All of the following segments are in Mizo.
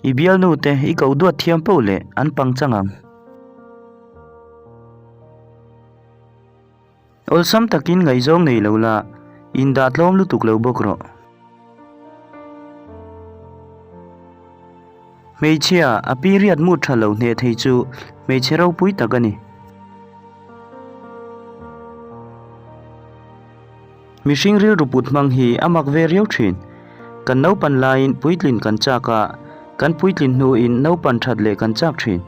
I bialnu te i ko duat thiam poh leh an pangchang ang. Awlsam takin ngaihzawng nei lo la, indah tlawm lutuk lo bawk rawh. Hmeichhia, a period mood tha lo hneh thei chu hmeichhe ropui tak a ni. Mihring rilru put hmang hi a mak ve riau thin. Kan naupan laiin puitlin kan chak a, kan puitlin hnuin naupan that leh kan chak thin.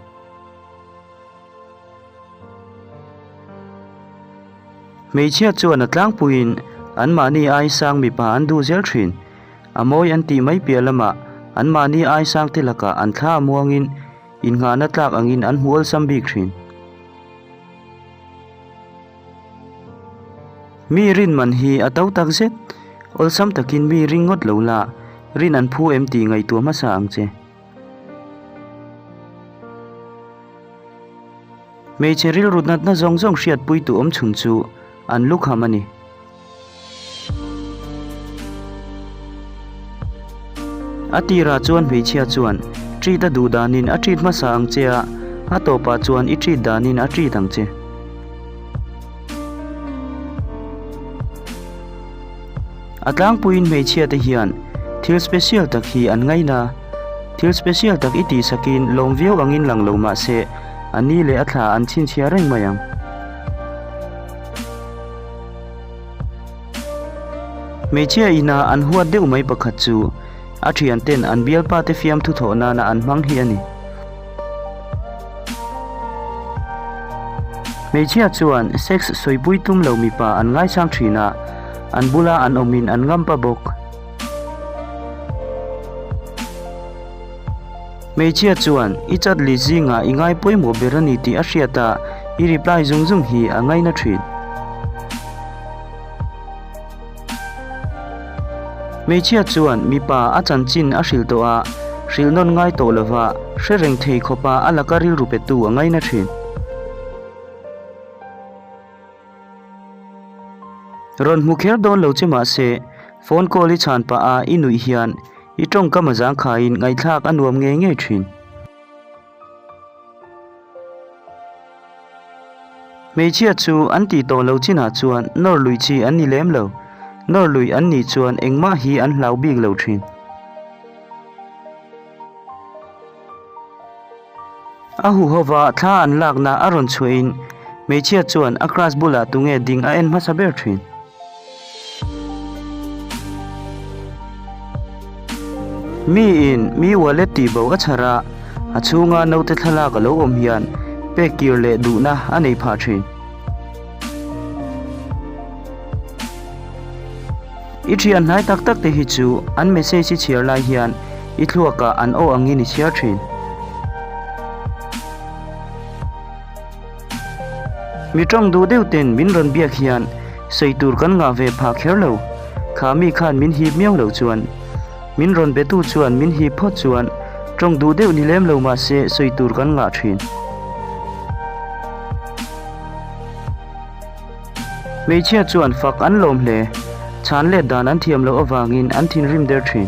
Hmeichhia chuan a tlangpuiin anmahni ai sang mipa an duh zel thin. A mawi an tih mai piah lamah anmahni ai sang te lakah an thla a muangin innghahna tlak angin an hmu awlsam bik thin. Mi rin man hi a to tak zet. Awlsam takin mi ring ngawt lo la, rin an phu em tih ngaihtuah hmasa ang che. Hmeichhe rilru natna zawng zawng hriatpui tu awm chhun chu an lukham a ni. A tirah chuan hmeichhia chuan treat a duh danin a treat hmasa ang che a, a tawpah chuan i treat danin a treat ang che. A tlangpuiin hmeichhia te hian thil special tak hi an ngaina. Thil special tak i tihsakin lawm viau angin lang lo mah se, a ni leh a thla an chhinchhiah reng mai ang. Hmeichhia ina an huat deuh mai pakhat chu a thianten an bialpa te fiamthu thawh nana an hmang hi a ni. Hmeichhia chuan sex sawipui tum lo mipa an ngaisang thin a, an bula an awmin an ngampa bawk. Hmeichhia chuan i chat list zingah i ngai pawimawh ber a ni tih a hriat a, i reply zung zung hi a ngaina thin. Hmeichhia chuan mipa a chanchin a hrilh tawh a, hrilh nawn ngai tawh lova hre reng thei khawpa a laka rilru petu a ngaina thin. Rawn hmu kher dawn lo che mahse, phone call i chhan pah a i nuih hian i tawngkam a zangkhaiin ngaihthlak a nuam ngei ngei thin. Hmeichhia chu an tih tawh lo chinah chuan nawr lui chi an ni lem lo. Nawr lui an nih chuan engmah hi an hlau bik lo thin. A huhova thla an lakna a rawn chhuahin hmeichhia chuan a crush bulah tunge ding a en hmasa ber thin. Miin mi wallet tih bo a chhar a, a chhunga naute thlalak a lo awm hian pek kir leh duhna a nei phah thin. I thian hnai tak tak te hi chu an message i chhiar lai hian i thluakah an aw angin i chhiar thin. Mi tawng duh deuh ten min rawn biak hian sawi tur kan ngah ve phah kher lo. Kha mi khan min hip miau lo chuan. Min rawn betu chuan min hip phawt chuan tawng duh deuh ni lem lo mahse sawi tur kan ngah thin. Hmeichhia chuan fak an lawm hle. Chhan let dan an thiam loh avangin an thinrim der thin.